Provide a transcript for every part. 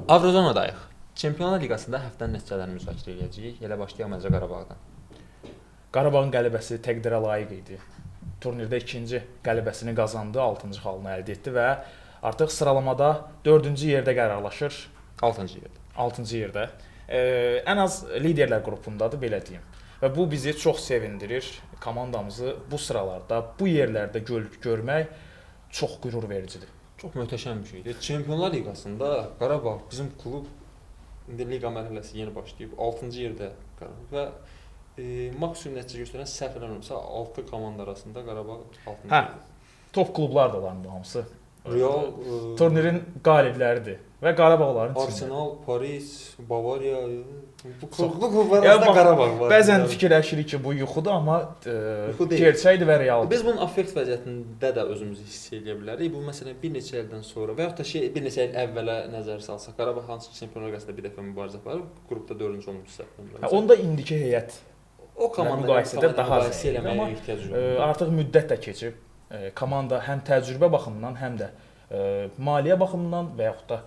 Avrozonadayıq. Çempionlar Liqasında həftənin nəticələrini müzakirə edəcəyik. Elə başlayaq məncə Qarabağdan. Qarabağın qələbəsi təqdirə layiq idi. Turnirdə ikinci qələbəsini qazandı, 6-cı xalını əldə etdi və artıq sıralamada 4-cü yerdə qərarlaşır. 6-cı yerdə. 6-cı yerdə. Ən az liderlər qrupundadır, belə deyim. Və bu bizi çox sevindirir. Komandamızı bu sıralarda, bu yerlərdə görmək çox qürur vericidir. Çox möhtəşəm bir şeydir. Çempionlar Liqasında Qarabağ bizim klub indi liqa mərhələsi yeni başlayıb, 6-cı yerdə və maksimum nəticə göstərən səhv eləmirəmsə 6 komanda arasında Qarabağ 6-cı. Hə. Top klublar da onların hamısı. Real turnirin qalibləridir və Qarabağların içində. Arsenal, Paris, Bavariya bu klublar arasında Qarabağ var. Bəzən fikirləşirik ki, bu yuxudur, amma gerçəkdir və realdır. Biz bunun affekt vəziyyətində də özümüzü hiss eləyə bilərik. Bu məsələn bir neçə ildən sonra və yaxud da bir neçə il əvvələ nəzər salsaq, Qarabağ hansı ki Çempionlar Liqasında bir dəfə mübarizə aparıb, qrupda 4-cü olmuşdu səhv eləmirəmsə. Onda indiki heyət o komanda müqayisədə daha müqayisə eləməyə ehtiyac yoxdur. Artıq müddət də keçib. Komanda həm təcrübə baxımından, həm də maliyyə baxımından və yaxud da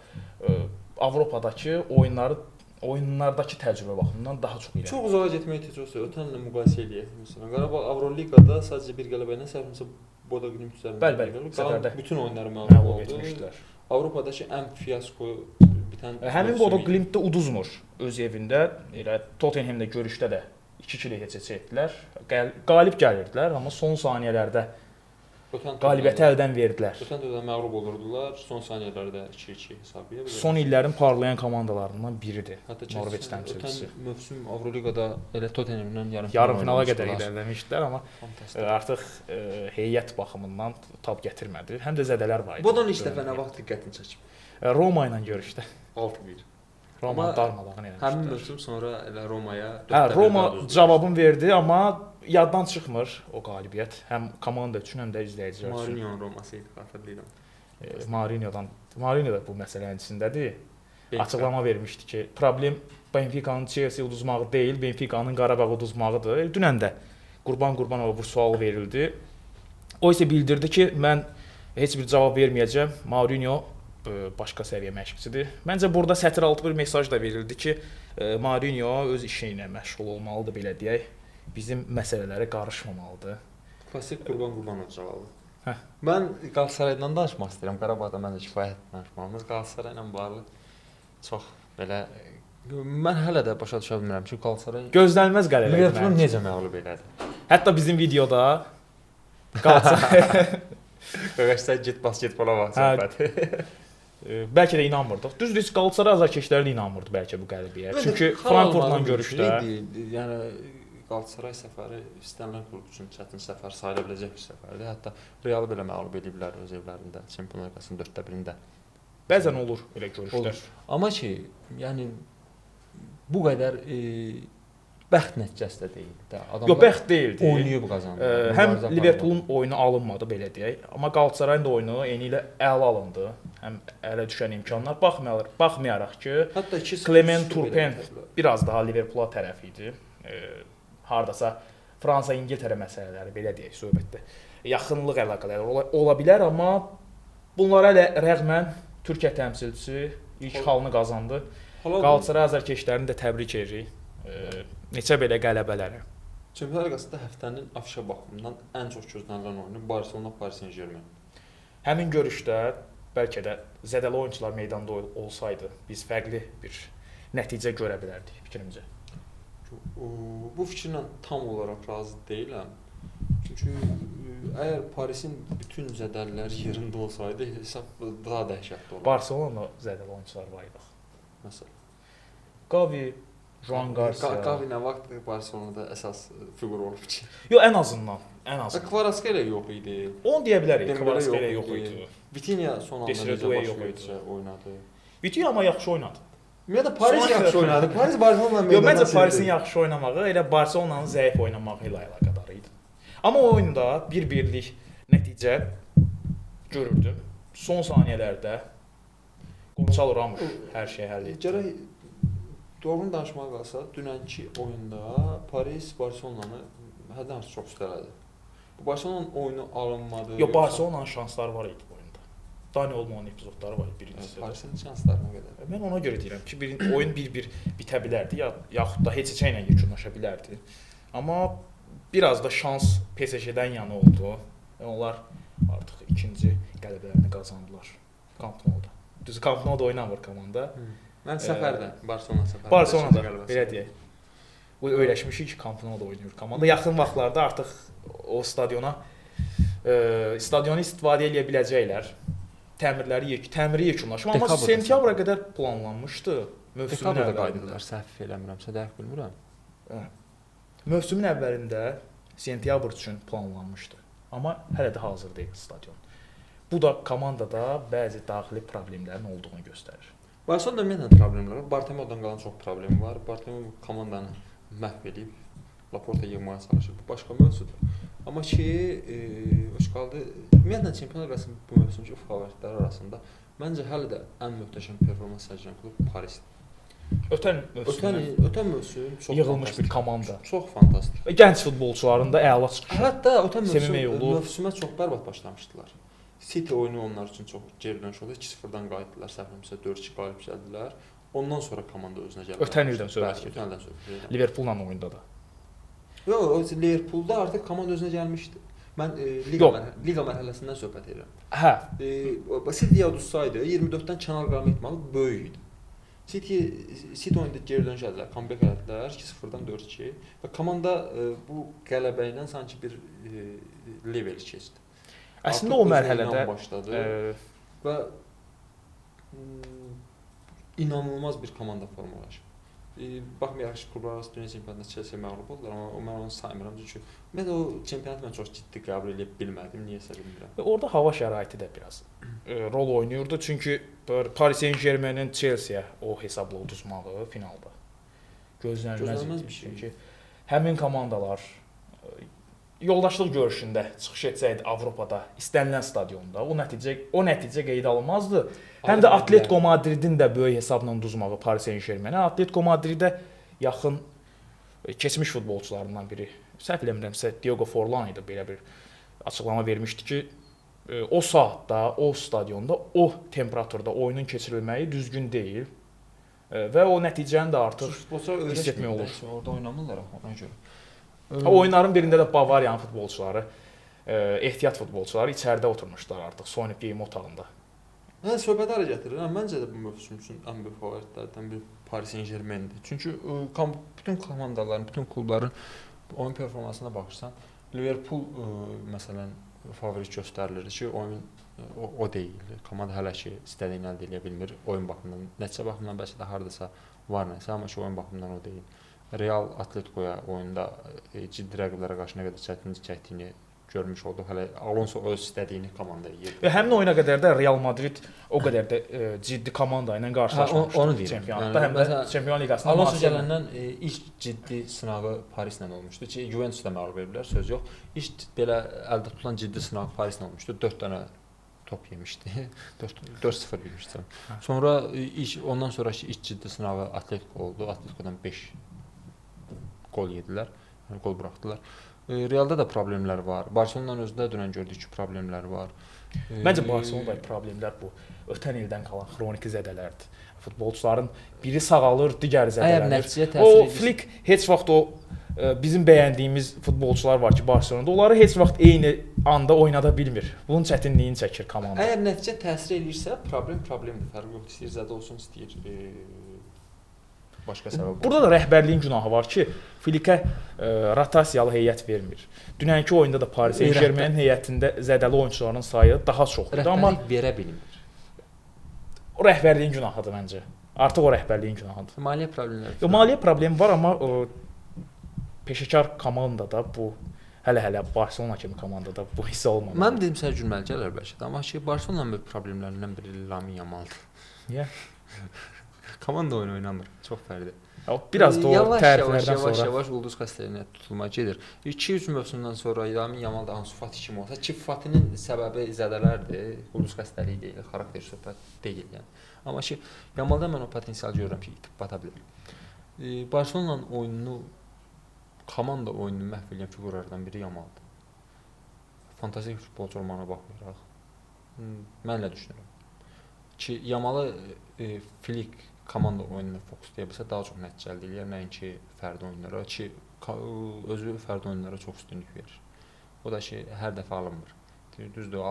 Avropadakı oyunlardakı təcrübə baxımından daha çox irəli. Çox uzağa getməyə ehtiyac yoxdur. Ötən illə müqayisə eləyək. Məsələn, Qarabağ Avroliqada sadəcə bir qələbə ilə səhvimsə Bodo Glimt üzərində. Bəli, bəli. Bütün oyunları məğlub etmişdilər. Avropadakı ən fiasko bitən həmin Bodo Glimt də uduzmur öz evində. Elə Tottenhamdə görüşdə də 2-2-lik heç etdilər. Qalib gəlirdilər, amma son saniyələrdə qalibiyyəti əldən verdilər. Ötən dövrdə məğlub olurdular. Son saniyələrdə 2-2 hesabıya. Son illərin parlayan komandalarından biridir. Hətta Norveç təmsilçisi. Ötən mövsüm Avroliqada elə Tottenhamlə yarım finala qədər irəliləmişdilər, amma artıq heyət baxımından tab gətirmədi. Həm də zədələr var idi. Bodon ilk dəfə nə vaxt diqqətini çəkib? Roma ilə görüşdə. 6-1. Roma darmadağın eləmişdilər. Həmin mövsüm sonra elə Romaya Roma cavabını verdi, amma yaddan çıxmır o qalibiyyət. Həm komanda üçün, həm də izləyicilər üçün. Mourinho'nun Roması idi, xatırlayıram. Mourinho da bu məsələnin içindədir. Benfica. Açıqlama vermişdi ki, problem Benfica'nın Chelsea uduzmağı deyil, Benfica'nın Qarabağ uduzmağıdır. Dünən də Qurban Qurbanova bu sual verildi. O isə bildirdi ki, mən heç bir cavab verməyəcəm. Mourinho başqa səviyyə məşqçidir. Məncə burada sətir altı bir mesaj da verildi ki, Mourinho öz işi ilə məşğul olmalıdır, belə deyək. Bizim məsələlərə qarışmamalıdır. Klassik Qurban Qurbanov cavabı. Hə. Mən Qalatasaraydan danışmaq istəyirəm. Qarabağda məncə kifayət danışmağımız. Qalatasarayla bağlı çox belə mən hələ də başa düşə bilmirəm ki, Qalatasaray gözlənilməz qələbə idi. Liverpoolu necə məğlub elədi? Hətta bizim videoda Qalatasaray Qaqaşlar get basketbola bax söhbəti. Bəlkə də inanmırdıq. Düzdür, heç Qalatasaray azarkeşləri də inanmırdı bəlkə bu qələbəyə. Çünki Frankfurtla görüşdə, yəni Qalatasaray səfəri istənilən klub üçün çətin səfər sayıla biləcək bir səfərdir. Hətta Realı belə məğlub ediblər öz evlərində, Çempionlar Liqasının 4də 1-də. Bəzən olur elə görüşlər. Olur. Amma ki, yəni bu qədər bəxt nəticəsi də deyil də. Adamlar yox, bəxt deyildi. Oynayıb qazandı. Həm Liverpoolun oyunu alınmadı belə deyək, amma Qalatasarayın da oyunu eynilə əla alındı. Həm ələ düşən imkanlar baxmayaraq ki, hətta Clement Turpin biraz daha Liverpoola tərəf idi. Hardasa Fransa İngiltərə məsələləri belə deyək söhbətdə. Yaxınlıq əlaqələri ola bilər, amma bunlara rəğmən Türkiyə təmsilçisi ilk xalını qazandı. Qalatasaray azarkeşlərini də təbrik edirik. Neçə belə qələbələrə. Çempionlar Liqasında həftənin afişa baxımından ən çox gözlənilən oyunu Barcelona Paris Saint-Germain. Həmin görüşdə bəlkə də zədəli oyunçular meydanda olsaydı biz fərqli bir nəticə görə bilərdik fikrimcə. Bu fikirlə tam olaraq razı deyiləm. Çünki əgər Parisin bütün zədəliləri yerində olsaydı hesab daha dəhşətli olardı. Barcelonada zədəli oyunçular var idi. Məsələn, Gavi, Joan Garcia. Gavi nə vaxt Barcelonada əsas fiqur olub ki? Yox, ən azından, ən azından. Kvaratskhelia yox idi. Onu deyə bilərik, Kvaratskhelia yox idi. Vitinha son anda necə baş versə oynadı. Vitinha amma yaxşı oynadı. Ümumiyyətlə Paris yaxşı oynadı. Paris Barcelona meydana. Yox, məncə Parisin yaxşı oynamağı elə Barcelonanın zəif oynamağı ilə əlaqədar idi. Amma o oyunda 1-1-lik nəticə görürdüm. Son saniyələrdə Gonçalo Ramos hər şeyi həll etdi. Gərək doğrunu danışmağa qalsa, dünənki oyunda Paris Barcelonanı həddən artıq çox üstələdi. Bu Barcelonanın oyunu alınmadı. Yox, Barcelonanın şansları var idi bu oyunda. Dani Olmo'nun epizodları var birinci hissədə. Parisin şansları nə qədər. Mən ona görə deyirəm ki, oyun 1-1 bitə bilərdi ya yaxud da heç-heçə ilə yekunlaşa bilərdi. Amma biraz da şans PSG-dən yana oldu. Onlar artıq ikinci qələbələrini qazandılar Camp Nou-da. Düzü Camp Nou-da oynamır komanda. Mən səfərdə, Barselona səfərdə. Barselonada, belə deyək. Bu öyrəşmişik ki, Camp Nou-da oynayır komanda. Yaxın vaxtlarda artıq o stadiona stadionu istifadə edə biləcəklər. Təmiri yekunlaşıb, amma sentyabra qədər planlanmışdı. Mövsümün əvvəlində qayıdırlar, səhv eləmirəmsə, dəqiq bilmirəm. Mövsümün əvvəlində sentyabr üçün planlanmışdı. Amma hələ də hazır deyil stadion. Bu da komandada bəzi daxili problemlərin olduğunu göstərir. Barcelonada ümumiyyətlə problemlər var. Bartomeu'dan qalan çox problemi var. Bartomeu komandanı məhv edib, Laporta yığmağa çalışır. Bu başqa mövzudur. Amma ki, hoş qaldı. Ümumiyyətlə Çempionlar Liqasının bu mövsümki favoritləri arasında məncə hələ də ən möhtəşəm performans sərgiləyən klub Parisdir. Ötən mövsüm çox yığılmış bir komanda. Çox fantastik. Və gənc futbolçuların da əla çıxışı. Hətta ötən mövsümə çox bərbad başlamışdılar. City oyunu onlar üçün çox geri dönüş oldu. 2-0-dan qayıtdılar, səhv eləmirəmsə 4-2 qalib gəldilər. Ondan sonra komanda özünə gəldi. Ötən ildən söhbət gedir. Liverpoolla oyunda da. Yox, Liverpoolda artıq komanda özünə gəlmişdi. Mən liqa mərhələsindən söhbət edirəm. Hə. City-yə udursaydı 24-dən kənar qalma ehtimalı böyük idi. City oyunda geri dönüş elədilər, comeback elədilər 2-0-dan 4-2 və komanda bu qələbə ilə sanki bir level keçdi. Əslində o mərhələdə başladı və inanılmaz bir komanda formalaşıb. Baxmayaraq ki, klublar arası dünya çempionatında Chelsea məğlub oldular, amma mən onu saymıram çünki mən o çempionatı mən çox ciddi qəbul edə bilmədim, niyəsə bilmirəm. Orada hava şəraiti də biraz rol oynayırdı, çünki Paris Saint-Germainin Chelsea-yə o hesabla uduzmağı finalda gözlənilməz bir şey. Çünki həmin komandalar yoldaşlıq görüşündə çıxış etsəydi Avropada, istənilən stadionda o nəticə qeydə alınmazdı. Həm də Atletico Madridin də böyük hesabla uduzmağı Paris Saint-Germainə. Atletico Madridə yaxın keçmiş futbolçularından biri, səhv eləmirəmsə Diego Forlan idi, belə bir açıqlama vermişdi ki, o saatda, o stadionda, o temperaturda oyunun keçirilməyi düzgün deyil və o nəticəni də artıq hiss etmək olur. Orada oynamırlar axı ona görə. Oyunların birində də Bavariyanın futbolçuları, ehtiyat futbolçuları içəridə oturmuşdular artıq soyunub geyim otağında. Mən söhbəti hara gətirirəm? Məncə də bu mövsüm üçün ən böyük favoritlərdən biri Paris Saint-Germaindir. Çünki bütün komandaların, bütün klubların oyun performansına baxırsan, Liverpool məsələn favorit göstərilir ki, oyun o deyil. Komanda hələ ki istədiyini əldə edə bilmir oyun baxımından. Nəticə baxımından bəlkə də hardasa var nəsə, amma ki oyun baxımından o deyil. Real Atletico'ya oyunda ciddi rəqiblərə qarşı nə qədər çətinlik çəkdiyini görmüş olduq. Hələ Alonso öz istədiyini komandaya yedirdi. Və həmin oyuna qədər də Real Madrid o qədər də ciddi komanda ilə qarşılaşmamışdı. Onu deyirəm. Çempionatda, yəni, həm də Çempion Liqasında Alonso gələndən ilk ciddi sınağı Parislə olmuşdu ki, Juventus da məğlub ediblər, söz yox. İlk belə əldə tutulan ciddi sınağı Parislə olmuşdu. 4 dənə top yemişdi. 4-0 yemişdi. Sonra ondan sonraki ilk ciddi sınağı Atletico oldu. Atletico'dan 5 gol yedilər, yəni qol buraxdılar. Realda da problemlər var. Barcelonanın özündə dünən gördük ki, problemlər var. Məncə Barcelonada problemlər bu ötən ildən qalan xroniki zədələrdir. Futbolçuların biri sağalır, digəri zədələnir. O Flick heç vaxt o bizim bəyəndiyimiz futbolçular var ki, Barcelonada onları heç vaxt eyni anda oynada bilmir. Bunun çətinliyini çəkir komanda. Əgər nəticə təsir eləyirsə, problem problemdir. Fərqi yoxdur. İstəyir zədə olsun, istəyir başqa səbəb olsun. Burada da rəhbərliyin günahı var ki, Flickə rotasiyalı heyət vermir. Dünənki oyunda da Paris Saint-Germainin heyətində zədəli oyunçuların sayı daha çox idi, amma rəhbərlik verə bilmir. O rəhbərliyin günahıdır məncə. Artıq o rəhbərliyin günahıdır. Maliyyə problemləri. Maliyyə problemi var, amma peşəkar komandada bu hələ-hələ Barcelona kimi komandada bu hissə olmamalı. Mənim dediyim sənə gülməli gələr bəlkə də, amma ki Barcelonanın bir problemlərindən biri Lamine Yamaldır. Niyə? Komanda oyunu oynamır. Çox fərqli. Biraz da o təriflərdən sonra yavaş-yavaş ulduz xəstəliyinə tutulma gedir. 2-3 mövsümdən sonra Lamine Yamal da Ansu Fati kimi olsa ki, Fatinin səbəbi zədələrdir, ulduz xəstəliyi deyil, xarakter söhbət deyil yəni. Amma ki Yamalda mən o potensialı görürəm ki, itib bata bilər. Barcelonanın oyununu, komanda oyununu məhv edən fiqurlardan biri Yamaldır. Fantastik futbolçu olmağına baxmayaraq Mən elə düşünürəm ki, Yamalı Flick komanda oyununa fokuslaya bilsə daha çox nəticə əldə eləyər, nəinki fərdi oyunlara ki, özü fərdi oyunlara çox üstünlük verir. O da ki, hər dəfə alınmır. Düzdür,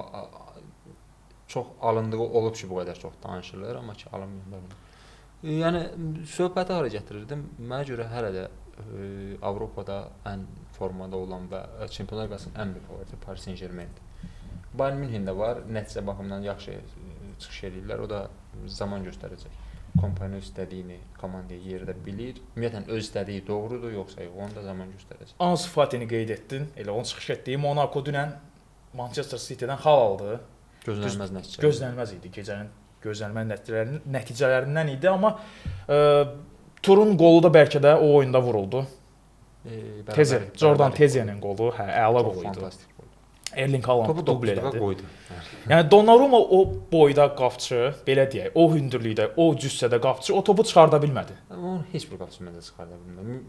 çox alındığı olub ki, bu qədər çox danışılır, amma ki, alınmır. Yəni söhbəti hara gətirirdim? Mənə görə hələ də Avropada ən formada olan və Çempionlar Liqasının ən böyük favoriti Paris Saint-Germaindir. Bayern Münhen də var, nəticə baxımından yaxşı çıxış eləyirlər. O da zaman göstərəcək. Kompany öz istədiyini komandaya yerdə bilir. Ümumiyyətlə öz istədiyi doğrudur, yoxsa yox, onu da zaman göstərəcək. Ansu Fatini qeyd etdin. Elə onun çıxış etdiyi Monaco dünən Manchester City-dən xal aldı. Gözlənilməz nəticə. Gözlənilməz idi, gecənin gözlənilməz nəticələrindən idi, amma turun qolu da bəlkə də o oyunda vuruldu. Teze, Jordan Teze'nin qolu, hə, əla qolu idi. Fantastik qol. Erling Haaland dubl elədi. Qoydu. Yəni Donnarumma o boyda qapçı, belə deyək, o hündürlükdə, o cüssədə qapçı o topu çıxarda bilmədi. Onu heç bir qapçı məncə çıxarda bilmədi.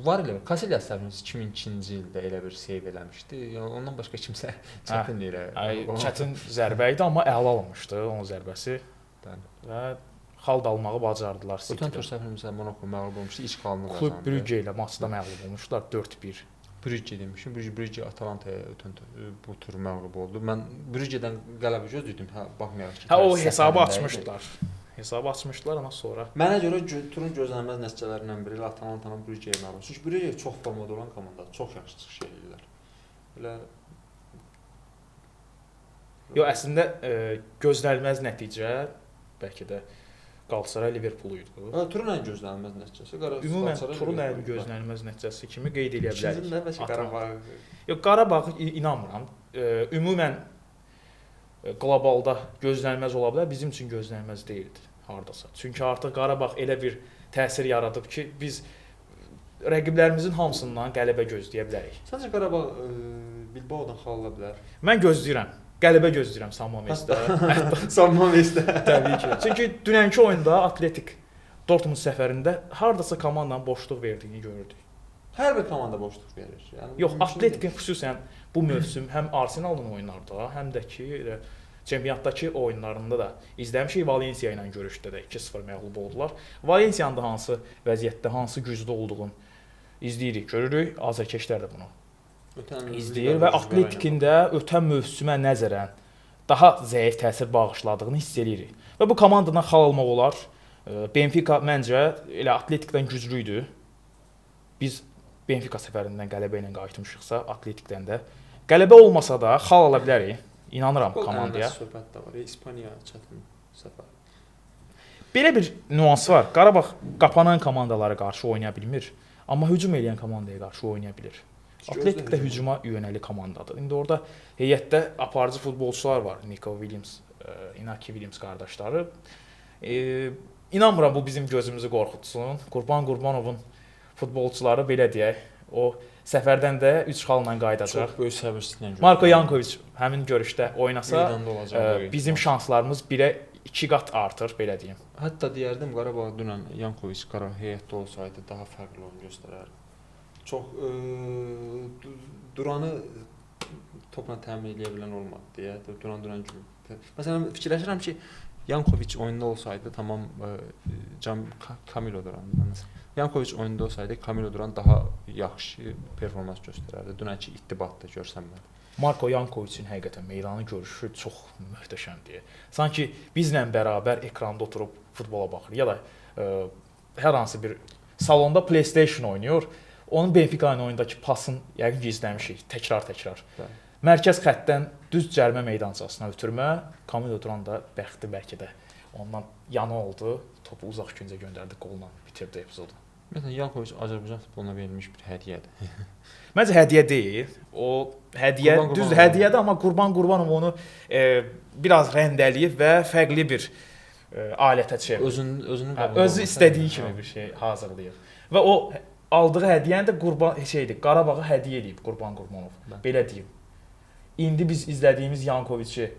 Var elə. Casillas səhvimiz 2002-ci ildə elə bir save eləmişdi. Yəni ondan başqa kimsə çətin elə. Çətin zərbə idi, amma əla alınmışdı onun zərbəsi. Bəli. Və xal da almağı bacardılar City-də. Ötən tur səhvimizə Monaco məğlub olmuşdu, ilk xalını qazandı. Klub Brügge ilə maçda məğlub olmuşdular 4-1. Brügge demişim. Brügge Atalantaya ötən bu tur məğlub oldu. Mən Brüggedən qələbə gözləyirdim. Hə, baxmayaraq ki. Hə, o hesabı açmışdılar. Hesabı açmışdılar, amma sonra. Mənə görə turun gözlənilməz nəticələrindən biri Atalantanın Brüggeyə məğlub olması. Çünki Brügge çox formada olan komandadır. Çox yaxşı çıxış eləyirlər. Elə Yox, əslində gözlənilməz nəticə bəlkə də Galatasaray Liverpool idi. Hə, turun ən gözlənilməz nəticəsi Ümumən turun ən gözlənilməz nəticəsi kimi qeyd eləyə bilərik. İkincinin də bəlkə Qarabağ. Yox, Qarabağı inanmıram. Ümumən qlobalda gözlənilməz ola bilər, bizim üçün gözlənilməz deyildi hardasa. Çünki artıq Qarabağ elə bir təsir yaradıb ki, biz rəqiblərimizin hamısından qələbə gözləyə bilərik. Səncə Qarabağ Bilbaodan xal ala bilər? Mən gözləyirəm. Qələbə gözləyirəm San Mamesdə. San Mamesdə. Təbii ki. Çünki dünənki oyunda Atletik Dortmund səfərində hardasa komandanın boşluq verdiyini görürdük. Hər bir komanda boşluq verir. Yəni yox, Atletikin xüsusən bu mövsüm həm Arsenal'ın oyunlarda, həm də ki çempionatdakı oyunlarında da izləmişik. Valencia ilə görüşdə də 2-0 məğlub oldular. Valensiyanın da hansı vəziyyətdə, hansı gücdə olduğunu izləyirik, görürük. Azərkeşlər də bunu izləyir və Atletikin də ötən mövsümə nəzərən daha zəif təsir bağışladığını hiss eləyirik. Və bu komandadan xal almaq olar. Benfica məncə elə Atletikdən güclü idi. Biz Benfica səfərindən qələbə ilə qayıtmışıqsa, Atletikdən də qələbə olmasa da xal ala bilərik. İnanıram komandaya. Söhbət də var. İspaniya çətin səfər. Belə bir nüans var. Qarabağ qapanan komandalara qarşı oynaya bilmir, amma hücum eləyən komandaya qarşı oynaya bilir. Atletik də hücuma yönəli komandadır. İndi orada heyətdə aparıcı futbolçular var. Nico Williams, Inaki Williams qardaşları. İnanmıram bu bizim gözümüzü qorxutsun. Qurban Qurbanovun futbolçuları belə deyək, o səfərdən də 3 xalla qayıdacaq. Çox böyük səbirsizliklə görürəm. Marko Yankovic həmin görüşdə oynasa, bizim şanslarımız 1-ə 2 qat artır, belə deyim. Hətta deyərdim Qarabağ dünən Yankovic qara heyətdə olsaydı daha fərqli oyun göstərərdi. Çox Duranı topla təmin eləyə bilən olmadı deyə. Duran kimi. Məsələn, fikirləşirəm ki, Yankovic oyunda olsaydı, tamam Camilo Duran. Yankovic oyunda olsaydı, Camilo Duran daha yaxşı performans göstərərdi. Dünənki ittibatda görsənmədi. Marko Yankovicin həqiqətən meydanı görüşü çox möhtəşəmdir. Sanki bizlə bərabər ekranda oturub futbola baxır ya da hər hansı bir salonda PlayStation oynayır. Onun Benfica ilə oyundakı pasın yəqin ki izləmişik təkrar-təkrar. Mərkəz xəttdən düz cərimə meydançasına ötürmə, Camilo Duran da bəxti bəlkə də ondan yanı oldu. Topu uzaq küncə göndərdi, qolla bitirdi epizodu. Məsələn, Yankovic Azərbaycan futboluna verilmiş bir hədiyyədir. Məncə hədiyyə deyil. O hədiyyə, düz hədiyyədir, amma Qurban Qurbanov onu biraz rəndəliyib və fərqli bir alətə çevirib. Özünün özü istədiyi kimi bir şey hazırlayır. Və o aldığı hədiyyəni də Qurban Qarabağa hədiyyə eləyib Qurban Qurbanov. Belə deyim. İndi biz izlədiyimiz Yankoviçi,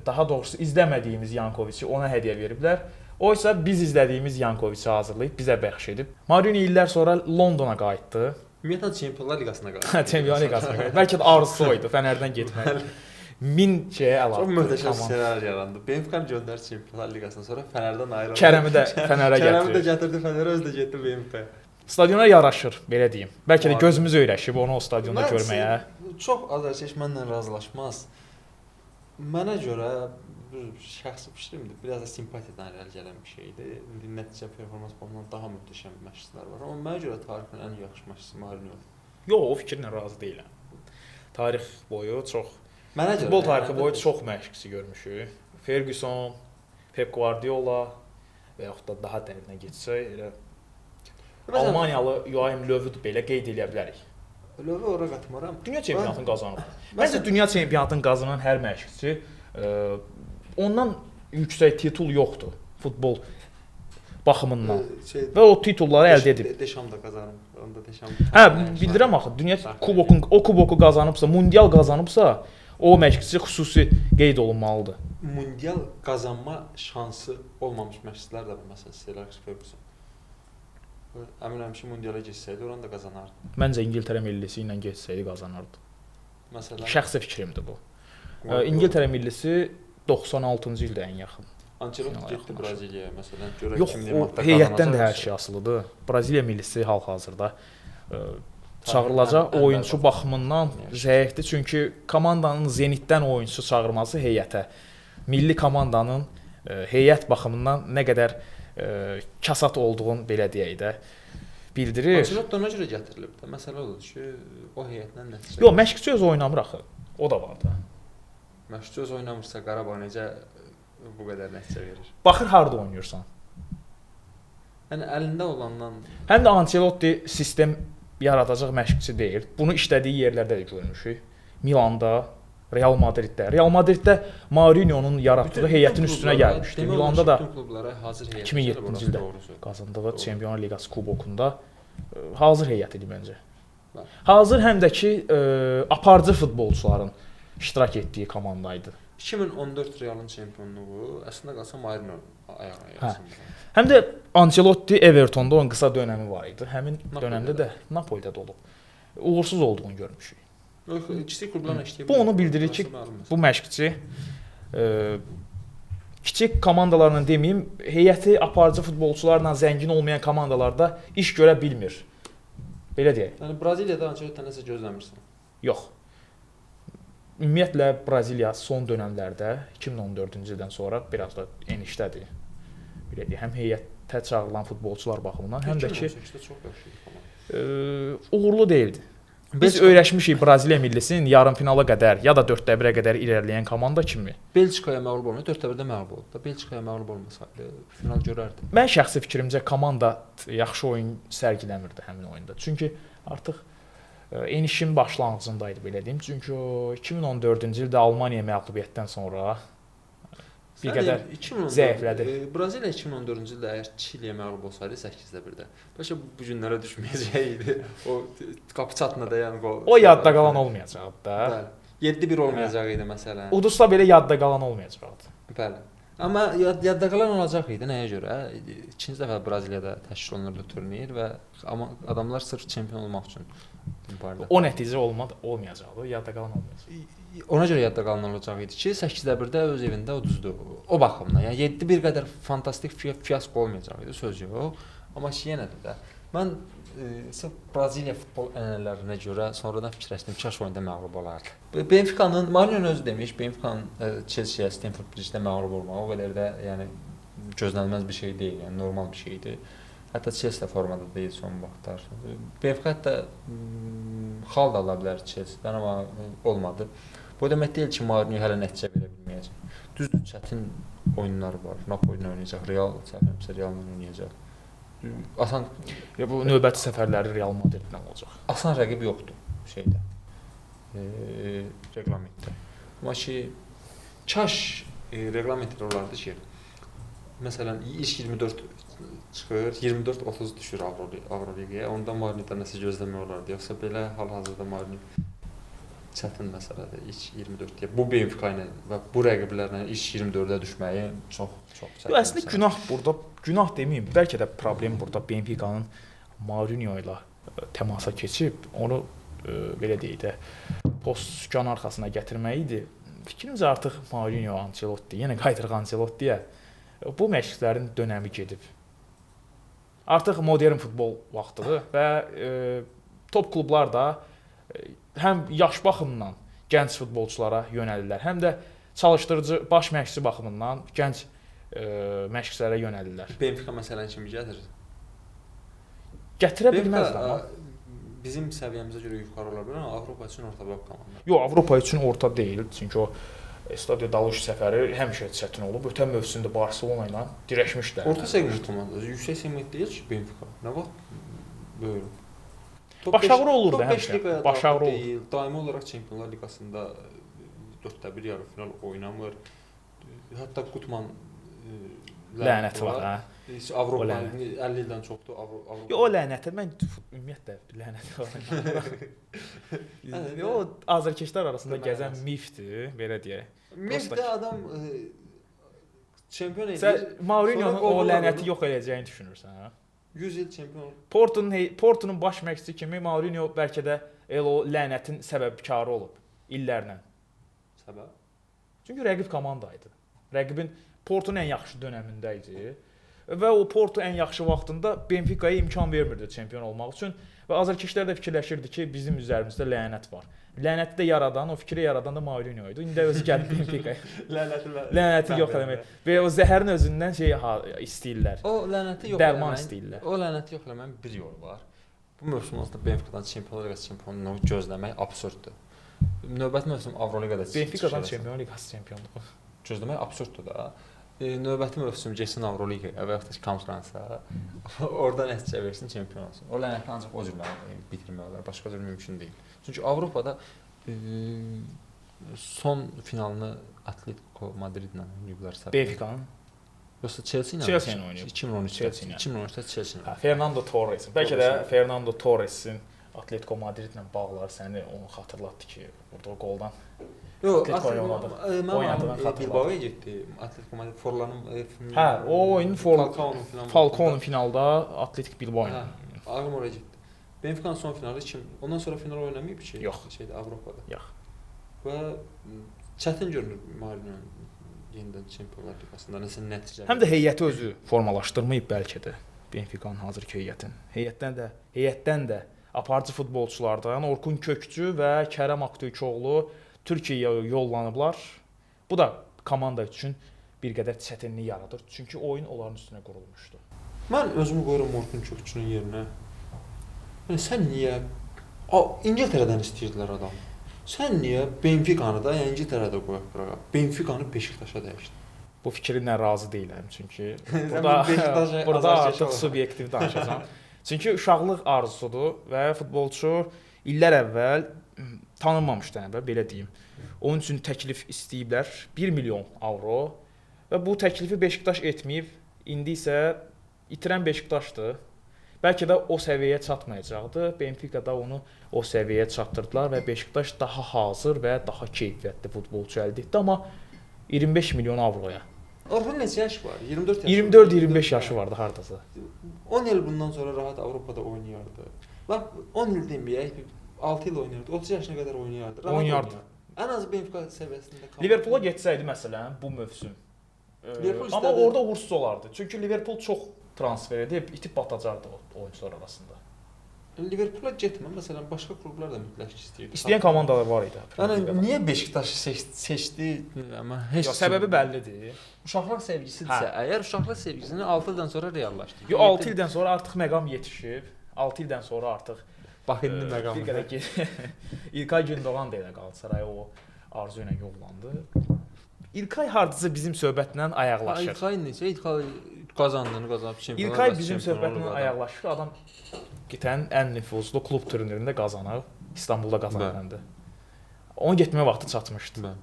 daha doğrusu izləmədiyimiz Yankoviçi ona hədiyyə veriblər. Oysa biz izlədiyimiz Yankoviçi hazırlayıb bizə bəxş edib. Marini illər sonra Londona qayıtdı. Ümumiyyətlə Çempionlar Liqasına qayıtdı. Çempionlar Liqasına qayıtdı. Bəlkə də arzusu o idi, Fənərdən getmək. Min şeyə əl atdı. Çox möhtəşəm ssenari yarandı. Benfica-nı göndərdi Çempionlar Liqasından sonra Fənərdən ayrıldı. Kərəmi də Fənərə gətirdi. Kərəmi də gətirdi Fənərə, özü də getdi Benfica-ya. Stadiona yaraşır, belə deyim. Bəlkə də gözümüz öyrəşib onu o stadionda görməyə. Çox azərkeş mənlə razılaşmaz. Mənə görə şəxsi fikrimdir, biraz da simpatiyadan irəli gələn bir şeydir. İndi nəticə performans baxımından daha möhtəşəm məşqçilər var. Amma mənə görə tarixin ən yaxşı məşqçisi Mourinho. Yox, o fikirlə razı deyiləm. Tarix boyu çox, mənə görə futbol tarixi boyu çox məşqçi görmüşük. Ferguson, Pep Guardiola və yaxud da daha dərinə getsək, elə Almaniyalı Joachim Löw-ü belə qeyd eləyə bilərik. Löw-ü ora qatmaram. Dünya çempionatını qazanıb. Məncə dünya çempionatını qazanan hər məşqçi ondan yüksək titul yoxdur futbol baxımından. Və o titulları əldə edib. Deşam da qazanıb. Onda Deşam. Hə, bildirəm axı, dünya kubokun, o kuboku qazanıbsa, mundial qazanıbsa, o məşqçi xüsusi qeyd olunmalıdır. Mundial qazanma şansı olmamış məşqçilər də var, məsələn, Sir Alex Ferguson. Əminəm ki, mundiala getsəydi, oranı da qazanardı. Məncə İngiltərə millisi ilə getsəydi qazanardı. Məsələn, şəxsi fikrimdir bu. İngiltərə millisi 96-cı ildə ən yaxın. Ancelotti getdi Braziliyaya məsələn, görək Yox, kim limitdə qazanacaq. Heyətdən də hər şey asılıdır. Braziliya millisi hal-hazırda çağırılacaq oyunçu baxımından zəifdir. Çünki komandanın Zenitdən oyunçu çağırması heyətə, milli komandanın heyət baxımından nə qədər kasat olduğunu belə deyək də bildirir. Ancelotti ona görə gətirilib də. Məsələ odur ki, o heyətlə nəticə. Yox, məşqçi özü oynamır axı. O da var da. Məşqçi özü oynamırsa Qarabağ necə bu qədər nəticə verir? Baxır harda oynayırsan. Yəni əlində olandan. Həm də Ancelotti sistem yaradacaq məşqçi deyil. Bunu işlədiyi yerlərdə də görmüşük. Milanda, Real Madriddə. Real Madriddə Mourinho'nun yaratdığı heyətin üstünə gəlmişdi. Milanda da 2007-ci ildə qazandığı Çempionlar Liqası kubokunda hazır heyət idi məncə. Hazır həm də ki aparıcı futbolçuların iştirak etdiyi komanda idi. 2014 Realın çempionluğu əslində qalsa Mourinho ayağına yaxındır. Həm də Ancelotti Evertonda onun qısa dönəmi var idi. Həmin dönəmdə də Napolidə də olub. Uğursuz olduğunu görmüşük. Kiçik klublarla işləyə bilir. Bu onu bildirir ki, bu məşqçi kiçik komandalarla deməyim, heyəti aparıcı futbolçularla zəngin olmayan komandalarda iş görə bilmir. Belə deyək. Yəni Braziliyada Ancelottidən nəsə gözləmirsən? Yox. Ümumiyyətlə Braziliya son dönəmlərdə 2014-cü ildən sonra biraz da enişdədir. Belə deyək, həm heyətə çağırılan futbolçular baxımından, həm də ki 2018-də çox yaxşı idi komanda. Uğurlu deyildi. Biz öyrəşmişik Braziliya millisinin yarım finala qədər ya da 4-1-ə qədər irəliləyən komanda kimi. Belçikaya məğlub olmadı, 4-1-də məğlub oldu. Belçikaya məğlub olmasaydı final görərdi. Mən şəxsi fikrimcə komanda yaxşı oyun sərgiləmirdi həmin oyunda. Çünki artıq enişin başlanğıcında idi belə deyim. Çünki o 2014-cü ildə Almaniya məğlubiyyətdən sonra bir qədər zəiflədi. Braziliya 2014-cü ildə əgər Çiliyə məğlub olsaydı 8-1-də, bəlkə bu günlərə düşməyəcək idi. O qapı çatına dəyən qol. O yadda qalan olmayacaqdı da. Bəli. 7-1 olmayacaq idi məsələn. Uduzsa belə yadda qalan olmayacaqdı. Bəli. Amma yadda qalan olacaq idi nəyə görə? İkinci dəfə Braziliyada təşkil olunurdu turnir və amma adamlar sırf çempion olmaq üçün mübarizə. O nəticə olmayacaqdı, yadda qalan olmayacaq. Ona görə yadda qalan olacaq idi ki, 8-1-də öz evində uduzdu. O baxımdan, yəni 7-1 qədər fantastik fiasko olmayacaq idi, söz yox. Amma yenə də mən sırf Braziliya futbol ənənələrinə görə sonradan fikirləşdim, kaş oyunda məğlub olardı. Benfica-nın, Mourinho özü demiş, Benfica-nın Chelsea-yə Stamford Bridge-də məğlub olmağı o qədər də yəni gözlənilməz bir şey deyil, yəni normal bir şeydir. Hətta Chelsea də formada deyil son vaxtlar. Benfica hətta xal da ala bilər Chelsea-dən, amma olmadı. Bu demək deyil ki, Mourinho hələ nəticə verə bilməyəcək. Düzdür, çətin oyunlar var. Napoli ilə oynayacaq, Real, səhv Real-la oynayacaq. Asan ya bu növbəti səfərləri Real Madridlə olacaq. Asan rəqib yoxdur şeydə. Reqlamentdə. Amma ki kaş reqlamentdə olardı ki, məsələn ilk 24 çıxır, 24-30 düşür Avroliqaya. Onda Mourinho-dan nəsə gözləmək olardı. Yoxsa belə hal-hazırda Mourinho çətin məsələdir. İlk 24 deyə bu Benfica ilə və bu rəqiblərlə ilk 24-ə düşməyi çox çətin. Yox, əslində günah burada, günah deməyim, bəlkə də problem burada Benfica-nın Mourinho ilə təmasa keçib onu belə deyək də post sükan arxasına gətirməyi idi. Fikrimcə artıq Mourinho, Ancelotti, yenə qayıdırıq Ancelottiyə. Bu məşqçilərin dönəmi gedib. Artıq modern futbol vaxtıdır və top klublar da həm yaş baxımından gənc futbolçulara yönəlirlər, həm də çalışdırıcı, baş məşqçi baxımından gənc məşqçilərə yönəlirlər. Benfica məsələn kimi gətirir. Gətirə bilməzlər amma bizim səviyyəmizə görə yuxarı ola bilər, amma Avropa üçün orta bir komanda. Yox, Avropa üçün orta deyil, çünki o Stadio da Luz səfəri həmişə çətin olub. Ötən mövsümdə Barselona ilə dirəşmişdilər. Orta segment komandası, yüksək segment deyil ki, Benfica. Nə vaxt böyür. Başağrı olurdu həmişə. Başağrı deyil. Daimi olaraq Çempionlar Liqasında 4-1 yarı final oynamır. Hətta Gutman lənəti var, hə. Avropa 50 ildən çoxdur Avropa. Yox, o lənətə mən ümumiyyətlə lənətə var. O azərkeşlər arasında gəzən mifdir, belə deyək. Mifdə adam çempion edir. Sən Mourinho'nun o lənəti yox eləyəcəyini düşünürsən, hə? 100 il çempion. Porto'nun baş məşqçisi kimi Mourinho bəlkə də elə o lənətin səbəbkarı olub illərlə. Səbəb? Çünki rəqib komanda idi. Rəqibin Porto'nun ən yaxşı dönəmində idi. Və o Porto ən yaxşı vaxtında Benfica'ya imkan vermirdi çempion olmaq üçün və azərkeşlər də fikirləşirdi ki, bizim üzərimizdə lənət var. Lənəti də yaradan, o fikri yaradan da Mourinho idi. İndi də özü gəlib Benfica'ya. Lənəti yox eləmək. Və o zəhərin özündən şey istəyirlər. O lənəti yox dərman istəyirlər. O lənəti yox eləməyin bir yolu var. Bu mövsüm onsuz da Benfica'dan Çempionlar Liqası çempionluğunu gözləmək absurddur. Növbəti mövsüm Avroliqada Benfica'dan Çempionlar Liqası çempionluğu gözləmək absurddur da. Növbəti mövsüm getsin Avroliqaya və yaxud da ki konfransa, orada nəticə versin, çempion olsun. O lənəti ancaq o cür bitirmək olar, başqa cür mümkün deyil. Çünki Avropada son finalını Atletico Madridlə oynayıblar. Benfica'nın? Yoxsa Chelsea ilə? Chelsea ilə oynayıb. 2013-də. 2013-də Chelsea ilə. Fernando Torres. Bəlkə də Fernando Torresin Atletico Madridlə bağları səni onu xatırlatdı ki, burada o qoldan Yox, Atletico Bilbao'ya getdi. Atletico Madrid Forlanın hə, o oyunun Falcao'nun finalda Atletico Bilbao ilə. Ağım oraya getdi. Benfica'nın son finalı kim? Ondan sonra final oynamayıb ki, yox, şeydə Avropada. Yox. Və çətin görünür Mourinho'nun yenidən Çempionlar Liqasında nəsə nəticə. Həm də heyəti özü formalaşdırmayıb bəlkə də Benfica'nın hazırki heyətin. Heyətdən də aparıcı futbolçulardan Orkun Kökçü və Kərəm Aktürkoğlu Türkiyəyə yollanıblar. Bu da komanda üçün bir qədər çətinlik yaradır. Çünki oyun onların üstünə qurulmuşdu. Mən özümü qoyuram Orkun Kökçünün yerinə. Yəni sən niyə İngiltərədən istəyirdilər adam. Sən niyə Benficanı da, yəni İngiltərədə qoyaq qırağa. Benficanı Beşiktaşa dəyişdin. Bu fikrinlə razı deyiləm çünki burada artıq subyektiv danışacağam. Çünki uşaqlıq arzusudur və futbolçu illər əvvəl tanınmamışdı, əvvəl belə deyim. Onun üçün təklif istəyiblər 1 milyon avro və bu təklifi Beşiktaş etməyib. İndi isə itirən Beşiktaşdır. Bəlkə də o səviyyəyə çatmayacaqdı. Benfica'da onu o səviyyəyə çatdırdılar və Beşiktaş daha hazır və daha keyfiyyətli futbolçu əldə etdi, amma 25 milyon avroya. Orhun neçə yaşı var? 24 yaşı. 24-25 yaşı vardı hardasa. 10 il bundan sonra rahat Avropada oynayardı. Lap 10 il deməyək, 6 il oynayardı. 30 yaşına qədər oynayardı. Rahat oynayardı. Ən az Benfica səviyyəsində qaldı. Liverpool'a getsəydi məsələn bu mövsüm. Amma orada uğursuz olardı. Çünki Liverpool çox transfer edib, itib batacaqdı o oyuncular arasında. Liverpool'a getmə, məsələn, başqa klublar da mütləq istəyirdi. İstəyən komandalar var idi. Yəni niyə Beşiktaşı seçdi? Amma heç yox, səbəbi bəllidir. Uşaqlıq sevgisidirsə, əgər uşaqlıq sevgisini 6 ildən sonra reallaşdırır. Yox, 6 ildən sonra artıq məqam yetişib. 6 ildən sonra artıq bax indi məqam. Bir qədər ki İlkay Gündoğan da elə Qalatasaraya o arzu ilə yollandı. İlkay hardasa bizim söhbətlə ayaqlaşır. İlkay necə? İlkay qazandığını qazanıb çempionlar. İlkay bizim söhbətlə ayaqlaşır. Adam qitənin ən nüfuzlu klub turnirində qazanıb, İstanbulda qazanandı. Onun getməyə vaxtı çatmışdı. Bəli.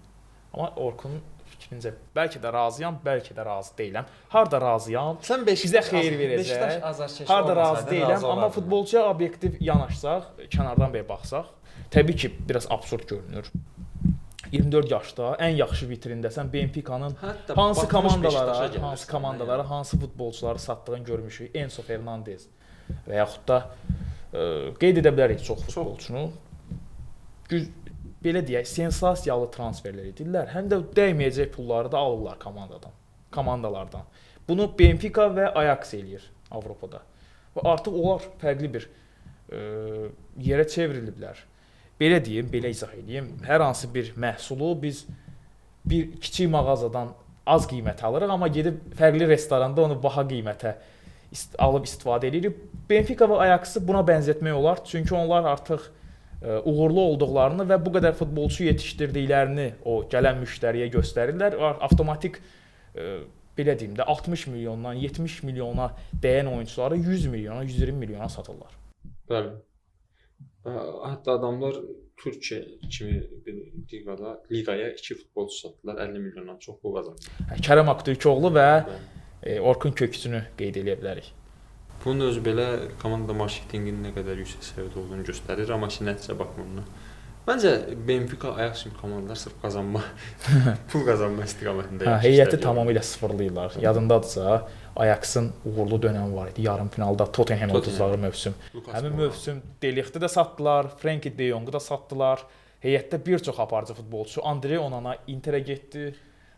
Amma Orkunun fikrincə bəlkə də razıyam, bəlkə də razı deyiləm. Harda razıyam? Sən bizə xeyir verəcək. Harda razı deyiləm, amma futbolçuya obyektiv yanaşsaq, kənardan belə baxsaq, təbii ki, biraz absurd görünür. 24 yaşda ən yaxşı vitrindəsən, Benfica'nın hansı komandalara, hansı futbolçuları satdığını görmüşük. Enzo Fernandez və yaxud da qeyd edə bilərik çox futbolçunu. belə deyək, sensasiyalı transferlər edirlər, həm də dəyməyəcək pulları da alırlar komandalardan. Bunu Benfica və Ajax eləyir Avropada. Və artıq onlar fərqli bir yerə çevriliblər. Belə deyim, belə izah edeyim. Hər hansı bir məhsulu biz bir kiçik mağazadan az qiymətə alırıq, amma gedib fərqli restoranda onu baha qiymətə alıb istifadə edirik. Benfica və Ajax-ı buna bənzətmək olar, çünki onlar artıq uğurlu olduqlarını və bu qədər futbolçu yetişdirdiklərini o gələn müştəriyə göstərirlər. Avtomatik belə deyim də 60 milyondan 70 milyona dəyən oyunçuları 100 milyona, 120 milyona satırlar. Bəli. Hətta adamlar Türkiyə kimi bir liqaya 2 futbolçu satdılar, 50 milyondan çox pul qazandılar. Kərəm Aktürkoğlu və Orkun Kökçünü qeyd eləyə bilərik. Bunun özü belə komanda marketinqinin nə qədər yüksək səviyyədə olduğunu göstərir, amma ki nəticə baxımından. Məncə Benfica, Ajax kimi komandalar sırf qazanma, pul qazanma istiqamətində yaxşı. Heyəti tamamilə sıfırlayırlar. Yadındadırsa, Ajax-ın uğurlu dönəmi var idi. Yarım finalda Tottenham uduzları mövsüm. Həmin mövsüm De Ligt'i də satdılar, Frenkie de Jong'u da satdılar. Heyətdə bir çox aparıcı futbolçu Andre Onana Interə getdi.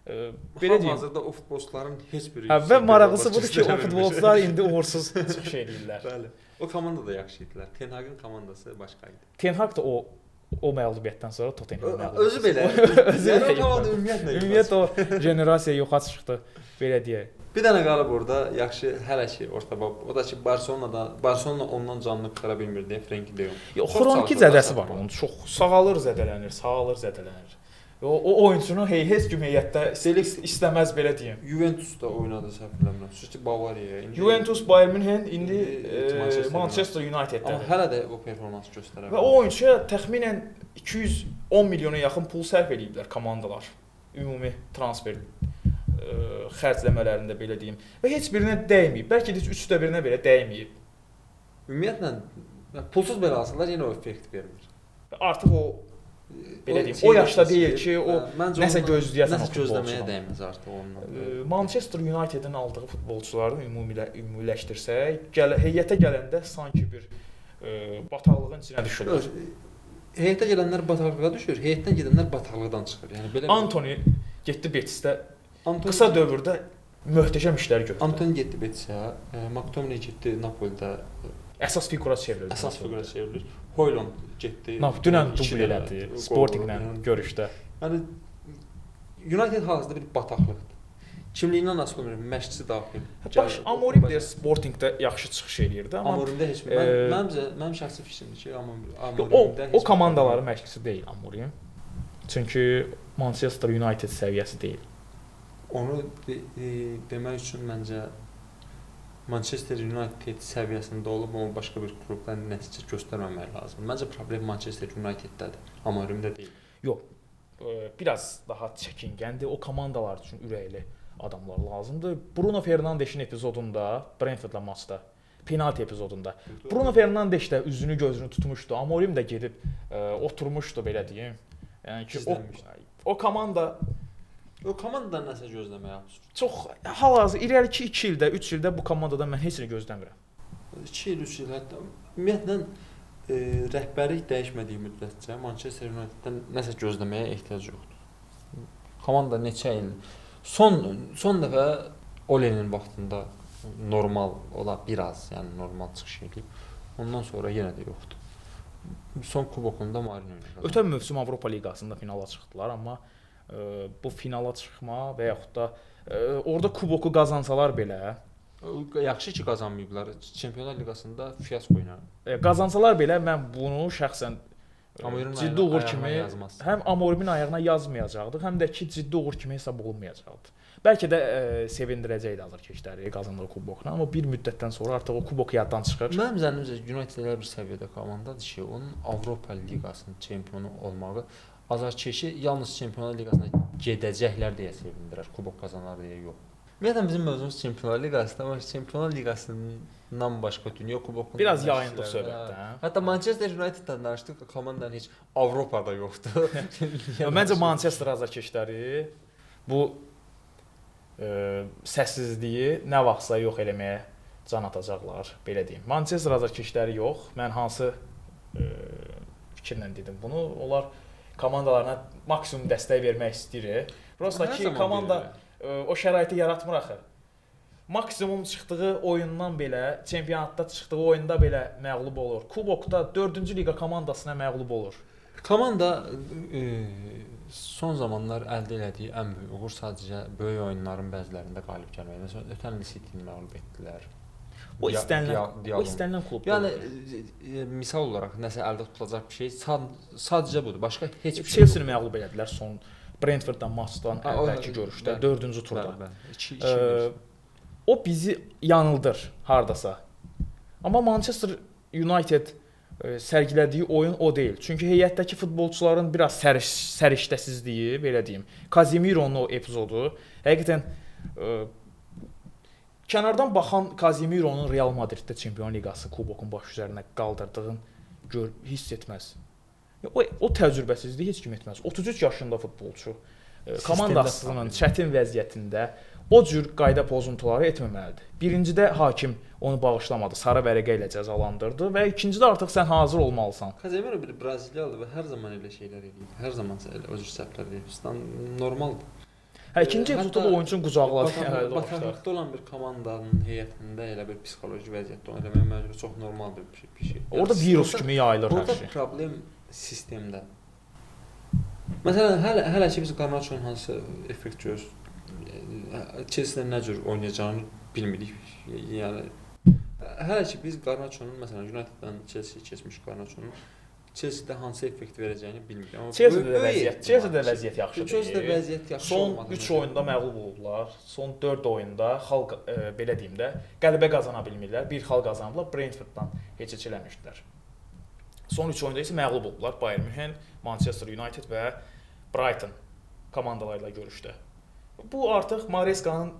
Belə deyim, hazırda o futbolçuların heç biri. Və maraqlısı budur ki, o futbolçular indi uğursuz çıxış eləyirlər. Bəli. O komanda da yaxşı idilər. Ten Hag'ın komandası başqa idi. Ten Hag da o məğlubiyyətdən sonra Tottenham məğlubiyyəti. Özü belə. Özü yəni, o komanda ümumiyyətlə o generasiya yoxa çıxdı, belə deyək. Bir dənə qalıb orada yaxşı hələ ki orta bab. O da ki Barcelona ondan canını qurtara bilmir deyə Frenkie de Jong. Yox, xroniki zədəsi var onun. Çox sağalır, zədələnir, sağalır, zədələnir. O oyunçunu heç kim heyətdə istəməz belə deyim. Juventusda oynadı səhv eləmirəm. Xüsusi Bavariyaya. Juventus, Bayern Münhen, indi Manchester Uniteddə. Amma hələ də o performans göstərə bilmir. Və o oyunçuya təxminən 210 milyona yaxın pul sərf eləyiblər komandalar. Ümumi transfer xərcləmələrində belə deyim. Və heç birinə dəyməyib. Bəlkə də 3də birinə belə dəyməyib. Ümumiyyətlə pulsuz belə alsalar yenə o effekt vermir. Artıq o belə deyim, o yaşda deyil ki, o nəsə gözləyəsən, nəsə gözləməyə dəyməz artıq ondan. Manchester Unitedin aldığı futbolçuları ümumiləşdirsək, heyətə gələndə sanki bir bataqlığın içinə düşürlər. Heyətə gələnlər bataqlığa düşür, heyətdən gedənlər bataqlıqdan çıxır. Yəni belə Antony getdi Betisdə. Qısa dövrdə möhtəşəm işlər gördü. Antony getdi Betisə, McTominay getdi Napolidə. Əsas fiqura çevrildi. Əsas fiqura çevrilir. Højlund getdi. Dünən dubl elədi Sportinglə görüşdə. Yəni United hal-hazırda bir bataqlıqdır. Kimliyindən asılı olmur, məşqçisi daxil. Baş Amorim də Sportingdə yaxşı çıxış eləyirdi, amma Amorimdə heç bir mənim şəxsi fikrimdir ki, Amorimdə o komandaların məşqçisi deyil Amorim. Çünki Manchester United səviyyəsi deyil. Onu demək üçün məncə Manchester United səviyyəsində olub, amma başqa bir klubdan nəticə göstərməmək lazımdır. Məncə problem Manchester United'dədir, Amorimdə deyil. Yox, biraz daha çəkingəndir. O komandalar üçün ürəkli adamlar lazımdır. Bruno Fernandes'in epizodunda, Brentfordla maçda, penalti epizodunda Bruno Fernandes də üzünü gözünü tutmuşdu. Amorim də gedib oturmuşdu, belə deyim. Yəni ki, o komanda o komandadan nəsə gözləmək absurd. Çox hal-hazırda irəliki 2 ildə, 3 ildə bu komandadan mən heç nə gözləmirəm. 2 il, 3 il hətta ümumiyyətlə rəhbərlik dəyişmədiyi müddətcə Manchester Uniteddən nəsə gözləməyə ehtiyac yoxdur. Komanda neçə il son dəfə Ole'nin vaxtında normal ola biraz, yəni normal çıxış edib. Ondan sonra yenə də yoxdur. Son kubokunda Mourinho qazandı. Ötən mövsüm Avropa Liqasında finala çıxdılar, amma bu finala çıxma və yaxud da orada kuboku qazansalar belə yaxşı ki qazanmayıblar. Çempionlar Liqasında fiasko ilə. Qazansalar belə mən bunu şəxsən ciddi uğur kimi həm Amorimin ayağına yazmayacaqdıq, həm də ki ciddi uğur kimi hesab olunmayacaqdı. Bəlkə də sevindirəcəkdi azarkeşləri qazandığı kubokla, amma bir müddətdən sonra artıq o kubok yaddan çıxır. Mənim zənnimcə United elə bir səviyyədə komandadır ki, onun Avropa Liqasının çempionu olmağı azarkeşi yalnız Çempionlar Liqasına gedəcəklər deyə sevindirər, kubok qazanar deyə yox. Ümumiyyətlə bizim mövzumuz Çempionlar Liqasıdır, amma Çempionlar Liqasından başqa dünya kubokundan biraz yayındıq söhbətdən. Hətta Manchester United'dan danışdıq, komandanın heç Avropada yoxdur. Məncə Manchester azarkeşləri bu səssizliyi nə vaxtsa yox eləməyə can atacaqlar, belə deyim. Manchester azarkeşləri yox, mən hansı fikirlə dedim bunu, onlar komandalarına maksimum dəstək vermək istəyirik. Prosta ki, komanda o şəraiti yaratmır axı. Maksimum çıxdığı oyundan belə, çempionatda çıxdığı oyunda belə məğlub olur. Kubokda 4-cü liqa komandasına məğlub olur. Komanda son zamanlar əldə elədiyi ən böyük uğur sadəcə böyük oyunların bəzilərində qalib gəlmək. Məsələn, ötən il City-ni məğlub etdilər. O istənilən klubdur. Yəni misal olaraq nəsə əldə tutulacaq bir şey sadəcə budur. Başqa heç bir şey. Chelsea-ni məğlub elədilər son Brentforddan maçdan əvvəlki görüşdə, 4-cü turda. Bəli, o bizi yanıldır hardasa. Amma Manchester United sərgilədiyi oyun o deyil. Çünki heyətdəki futbolçuların biraz səriştəsizliyi, belə deyim. Casemiro'nun o epizodu həqiqətən kənardan baxan Casemiro'nun Real Madriddə Çempion Liqası kubokun baş üzərinə qaldırdığını hiss etməz. O təcrübəsizliyi heç kim etməz. 33 yaşında futbolçu komandasının çətin vəziyyətində o cür qayda pozuntuları etməməlidir. Birincidə hakim onu bağışlamadı, sarı vərəqə ilə cəzalandırdı və ikincidə artıq sən hazır olmalısan. Casemiro bir Braziliyalı və hər zaman elə şeylər eləyir. Hər zaman elə o cür səhvlər eləyir. Normaldır. Hə, ikinci epizodda da oyunçunu qucaqladı. Bataqlıqda olan bir komandanın heyətində elə bir psixoloji vəziyyətdə onu eləmək məcbur çox normaldır bir şey. Orada virus kimi yayılır hər şey. Burada problem sistemdə. Məsələn, hələ ki biz Garnaçonun hansı effekt görür, Chelsea-də nə cür oynayacağını bilmirik. Yəni hələ ki biz Garnaçonun, məsələn, United-dan Chelsea-yə keçmiş Garnaçonun Chelsea-də hansı effekt verəcəyini bilmirik. Amma Chelsea-də vəziyyət yaxşı deyil. Chelsea-də vəziyyət yaxşı olmadı. Son 3 oyunda məğlub oldular. Son 4 oyunda xalq belə deyim də, qələbə qazana bilmirlər. Bir xal qazanıblar, Brentforddan heç eləmişdilər. Son 3 oyunda isə məğlub oldular. Bayern Münhen, Manchester United və Brighton komandaları ilə görüşdə. Bu artıq Maresca'nın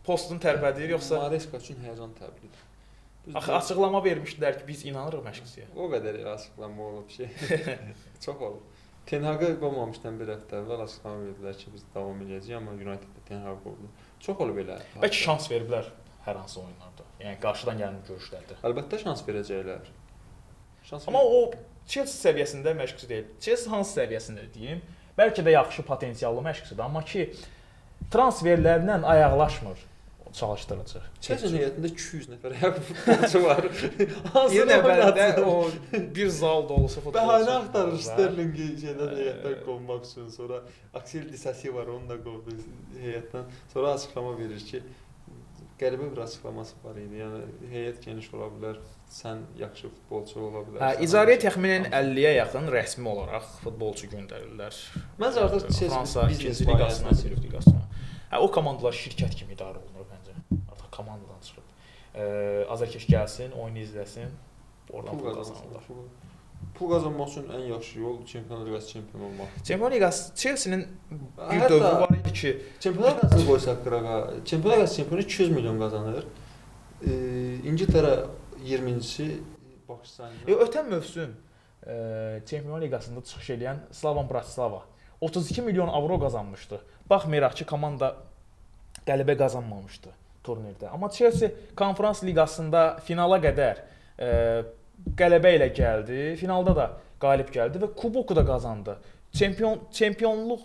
postunu tərpədir, yoxsa Maresca üçün həyəcan təbliğidir. Axı açıqlama vermişdilər ki, biz inanırıq məşqçiyə. O qədər elə açıqlama olub şey. Çox olub. Ten Hag'ı qovmamışdan bir həftə əvvəl açıqlama verdilər ki, biz davam eləyəcəyik, amma Uniteddə Ten Hag qovdu. Çox olub elə. Bəlkə şans veriblər hər hansı oyunlarda. Yəni qarşıdan gələn görüşlərdə. Əlbəttə şans verəcəklər. Şans amma o Chelsea səviyyəsində məşqçi deyil. Chelsea hansı səviyyəsində deyim? Bəlkə də yaxşı potensiallı məşqçidir, amma ki transferlərlə ayaqlaşmır çalışdırıcı. Chelsea heyətində 200 nəfər ayaq futbolçu var. Bir nəfərdə o bir zal dolusu futbolçu. Bəhanə axtarır Sterlingi şeydən heyətdən qovmaq üçün. Sonra Axel Disasi var, onu da qovdu heyətdən. Sonra açıqlama verir ki, qəribə bir açıqlaması var idi. Yəni heyət geniş ola bilər, sən yaxşı futbolçu ola bilərsən. Hə, icarəyə təxminən 50-yə yaxın rəsmi olaraq futbolçu göndərirlər. Məncə artıq Fransa 2-ci liqasına, Sinif liqasına. Hə, o komandalar şirkət kimi idarə olunur məncə. Artıq komandadan çıxıb. Azərkeş gəlsin, oyunu izləsin, oradan pul qazanırlar. Pul qazanmaq üçün ən yaxşı yol Çempionlar Liqası çempionu olmaq. Çempionlar Liqası Chelsea-nin bir dövrü var idi ki, Çempionlar Liqasını qoysaq qırağa, Çempionlar Liqası çempionu 200 milyon qazanır. İngiltərə 20-ci baxış sayında. Ötən mövsüm Çempionlar Liqasında çıxış edən Slovan Bratislava 32 milyon avro qazanmışdı. Baxmayaraq ki, komanda qələbə qazanmamışdı turnirdə. Amma Chelsea Konfrans Liqasında finala qədər qələbə ilə gəldi. Finalda da qalib gəldi və kuboku da qazandı. Çempionluq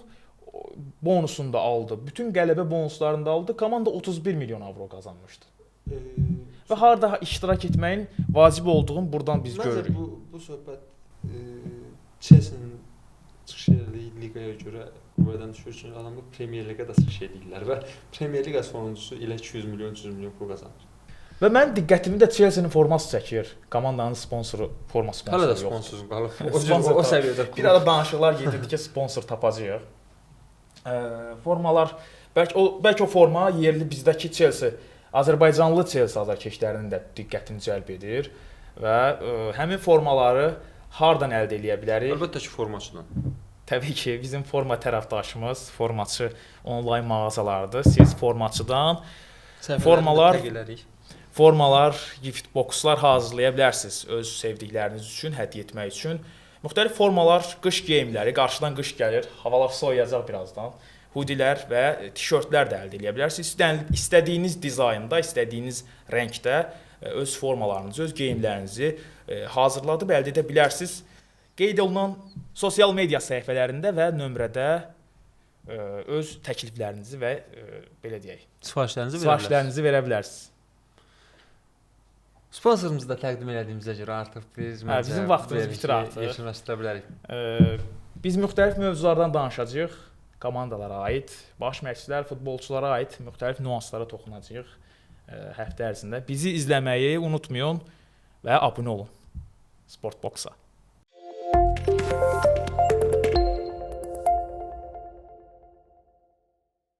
bonusunu da aldı. Bütün qələbə bonuslarını da aldı. Komanda 31 milyon avro qazanmışdı. Və harda iştirak etməyin vacib olduğunu buradan biz görürük. Məncə bu söhbət Chelsea-nin çıxış elədiyi liqaya görə qüvvədən düşür. Çünki adamlar Premier Liqada da çıxış eləyirlər və Premier Liqa sonuncusu ilə 200 milyon, 300 milyon pul qazanır. Və mənim diqqətimi də Chelsea-nin forması çəkir. Komandanın sponsoru, forma sponsoru hələ də yoxdur. Sponsor qalıb. O səviyyədə. Bir ara danışıqlar gedirdi ki, sponsor tapacağıq. Formalar bəlkə o forma yerli bizdəki Chelsea, Azərbaycanlı Chelsea azarkeşlərinin də diqqətini cəlb edir və həmin formaları hardan əldə eləyə bilərik? Əlbəttə ki, formaçıdan. Təbii ki, bizim forma tərəfdaşımız, formaçı onlayn mağazalardır. Siz formaçıdan formalar, gift boxlar hazırlaya bilərsiniz öz sevdikləriniz üçün, hədiyyə etmək üçün. Müxtəlif formalar, qış geyimləri, qarşıdan qış gəlir, havalar soyuyacaq birazdan. Hudilər və tişörtlər də əldə edə bilərsiniz. İstədiyiniz dizaynda, istədiyiniz rəngdə öz formalarınızı, öz geyimlərinizi hazırladıb əldə edə bilərsiniz. Qeyd olunan sosial media səhifələrində və nömrədə öz təkliflərinizi və belə deyək, sifarişlərinizi verə bilərsiniz. Sifarişlərinizi verə bilərsiniz. Sponsorumuzu da təqdim elədiyimizə görə artıq biz məncə bizim vaxtımız bitir artıq. Yekunlaşdıra bilərik. Biz müxtəlif mövzulardan danışacağıq. Komandalara aid, baş məşqçilər, futbolçulara aid müxtəlif nüanslara toxunacağıq həftə ərzində. Bizi izləməyi unutmayın və abunə olun Sportbox-a.